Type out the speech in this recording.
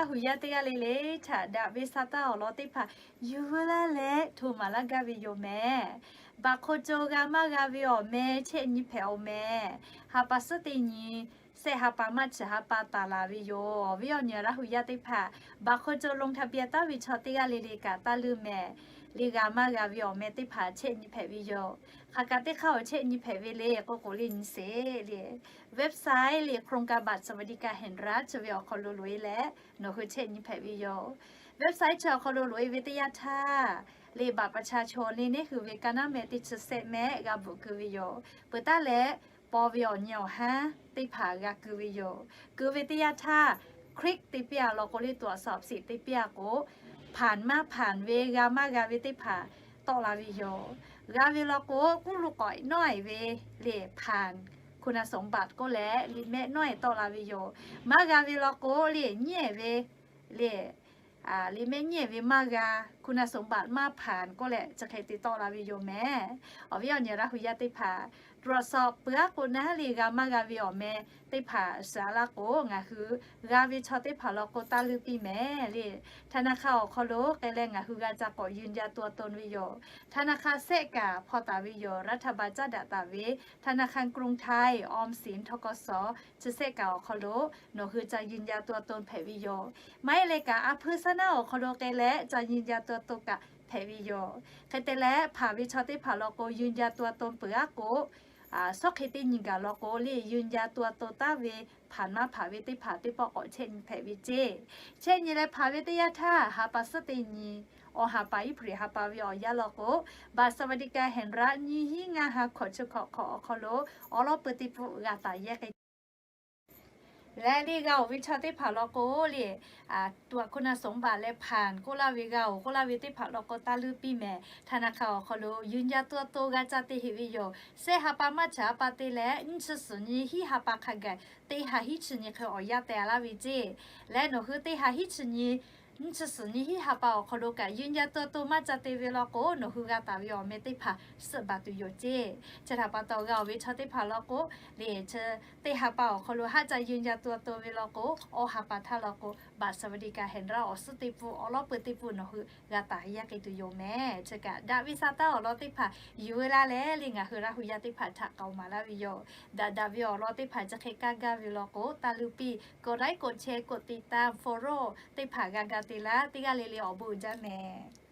Laˇ huˍ yaˇ teˇ g'aˇ le le htaꞈ daꞈ ve sa taˇ awˬ lawn teˇ hpaˍ yuˬ veu laˇ leh hto maˍ laˇ gaˇ ve yoˬ mehˍ. Baˬ hk'aw caw g'a maˇ g'a ve awˬ meh chehˇ nyi hpehꞈ oˬ mehˍ. Ha pa suhˉ teˇ nyi, shehˆ ha pa maˇ chi ha pa taˍ laˬ ve yoˬ. Awˬ viˉ awˬ nyi Laˇ huˍ yaˇ teˇ hpaˍ, baˬ hk'aw caw ลงทะเบียน taˍ ve chaw teˇ g'aˇ le le kaꞈ taˇ leuˇ mehˍ. Le g'a maˇ g'a ve awˬ meh teˇ hpaˍ chehˇ nyi hpehꞈ ve yoˬ. Hk'aˬ kaꞈ teˇ hk'aˇ awˬ chehˇ nyi hpehꞈ ve le k'oˆ k'o le nyi sheˍ le. Website le โครงการบัตรสวัสดิการแห่งรัฐ chi ve awˬ hk'aw lo loꞈ e leh nawˬ hui chehˇ nyi hpehꞈ ve yoˬ. Website chi awˬ hk'aw lo loꞈ e ve teˇ yanˇ htaˇ, le บัตรประชาชน le neˉ hui ve ka naˉ meh teˇ chi shehˆ mehˆ g'a bvuhꞈ keu ve yoˬ. Peuˬ taˉ leh paw ve awˬ nyi awˬ haˉ teˇ hpaˍ g'a keu ve yoˬ. Keu ve teˇ yanˇ htaˇ, click te piˇ a law k'o le ตรวจสอบสิทธิ์ te piˇ a k'o, ผ่าน maˇ ผ่าน ve g'a maˇ g'a ve teˇ hpaˍ tawˆ la ve yoˬ. G'a ve law k'o, kuˉ lu k'awꞈ nawˉ e ve le ผ่าน คุณสมบัติ k'oˆ leh liꞈ mehˆ nawˉ e tawˆ la ve yoˬ. Maˇ g'a ve law k'o le nyiˉ e ve le liꞈ mehˆ nyiˉ e ve maˇ g'a, คุณสมบัติ maˇ ผ่าน k'oˆ leh chi hk'e te tawˆ la ve yoˬ mehˍ. Awˬ viˉ awˬ nyi Laˇ huˍ yaˇ teˇ hpaˍ, ตรวจสอบ peuˬ aˉ k'o naˉ le g'a maˇ g'a ve awˬ meh teˇ hpaˍ shiˍ a laˇ k'o, ngaˬ hui g'a ve chaw teˇ hpaˍ law k'o taˇ leuˇ piˇ mehˍ le. ธนาคาร awˬ hk'aw lo k'ai leh ngaˬ hui g'a ca k'awꞈ ยืนยันตัวตน ve yoˬ. ธนาคาร shehˆ kaꞈ hpaw taˍ ve yoˬ. รัฐบาล caˉ daꞈ taˍ ve ธนาคารกรุงไทย ออมสิน ทกส chi shehˆ kaꞈ awˬ hk'aw lo nawˬ hui ca ยืนยันตัวตน hpehꞈ ve yoˬ. Maˇ heˆ leh kaꞈ a hpui saˉ naˉ awˬ hk'aw lo k'ai leh ca ยืนยันตัวตน kaꞈ hpehꞈ ve yoˬ. Hk'e te leh hpanˍ ve chaw teˇ hpaˍ law k'o ยืนยันตัวตน peuˬ aˉ k'o, shawˉ hk'e teˇ nyi gaˬ law k'o le ยืนยันตัวตน taˍ ve hpanˍ maˇ hpanˍ ve teˇ hpaˍ teˇ pawˆ k'awꞈ chehˇ nyi hpehꞈ ve ceˇ. Chehˇ nyi leh hpanˍ ve teˇ yanˇ htaˇ ha pa suhˉ teˇ nyi, awˬ ha pa iˉ hpu liꞈ ha pa ve awˬ yanˇ law k'o, บัตรสวัสดิการแห่งรัฐ nyiˇ hinˉ ngaˇ ha hkawꞈ chi hkawꞈ hk'awꞈ awˬ hk'aw lo awˉ lawˉ peu teˇ pawˆ g'a taˍ yehˇ k'ai leh le g'a oˬ ve chaw teˇ hpaˍ law k'o le, tuꞈ คุณสมบัติ leh hpanˍ k'oˆ laˇ ve g'a oˬ k'oˆ laˇ ve teˇ hpaˍ law k'o taˇ leuˇ piˇ mehˍ. ธนาคาร awˬ hk'aw lo ยืนยันตัวตน g'a ca te heꞈ ve yoˬ. Shehˆ ha pa maˇ chi ha pa te leh nyiˇ chi suhˍ nyi hiˉ ha pa hk'a gaˬ teˇ ha hiˉ chi nyi hk'e awˬ yanˇ teh laˇ ve ceˇ. Leh nawˬ hui teˇ ha hiˉ chi nyi, nyiˇ chi suhˍ nyi hiˉ ha pa awˬ hk'aw lo kaꞈ ยืนยันตัวตน maˇ ca te ve law k'o, nawˬ hui g'a taˍ ve awˬ meh teˇ hpaˍ suhˆ baˬ tuˬ yoˬ ceˇ. Chi htaꞈ pa taw g'a oˬ ve chaw teˇ hpaˍ law k'o le, chi teˇ ha pa awˬ hk'aw lo haˆ ca ยืนยันตัวตน ve law k'o, awˬ ha pa htaˇ law k'o บัตรสวัสดิการแห่งรัฐ awˬ suhˉ teˇ pawˆ awˉ lawˉ peu teˇ pawˆ nawˬ hui g'a taˍ yehˇ k'ai tuˬ yoˬ mehˍ. Chi kaꞈ daꞈ ve sa taˇ awˬ lawn teˇ hpaˍ yuˬ veu laˇ leh le ngaˬ hui Laˇ huˍ yaˇ teˇ hpaˍ htaꞈ k'aoˍ maˍ laˇ ve yoˬ. Daꞈ daꞈ ve awˬ lawn teˇ hpaˍ chi hk'e kaˇ gaˇ ve law k'o taˇ leuˇ piˇ, กดไลค์ กดแชร์ กดติดตาม follow teˇ hpaˍ g'a ga te laˇ. Teˇ g'aˇ le le awˬ bon uiˍ jaˇ mehˍ.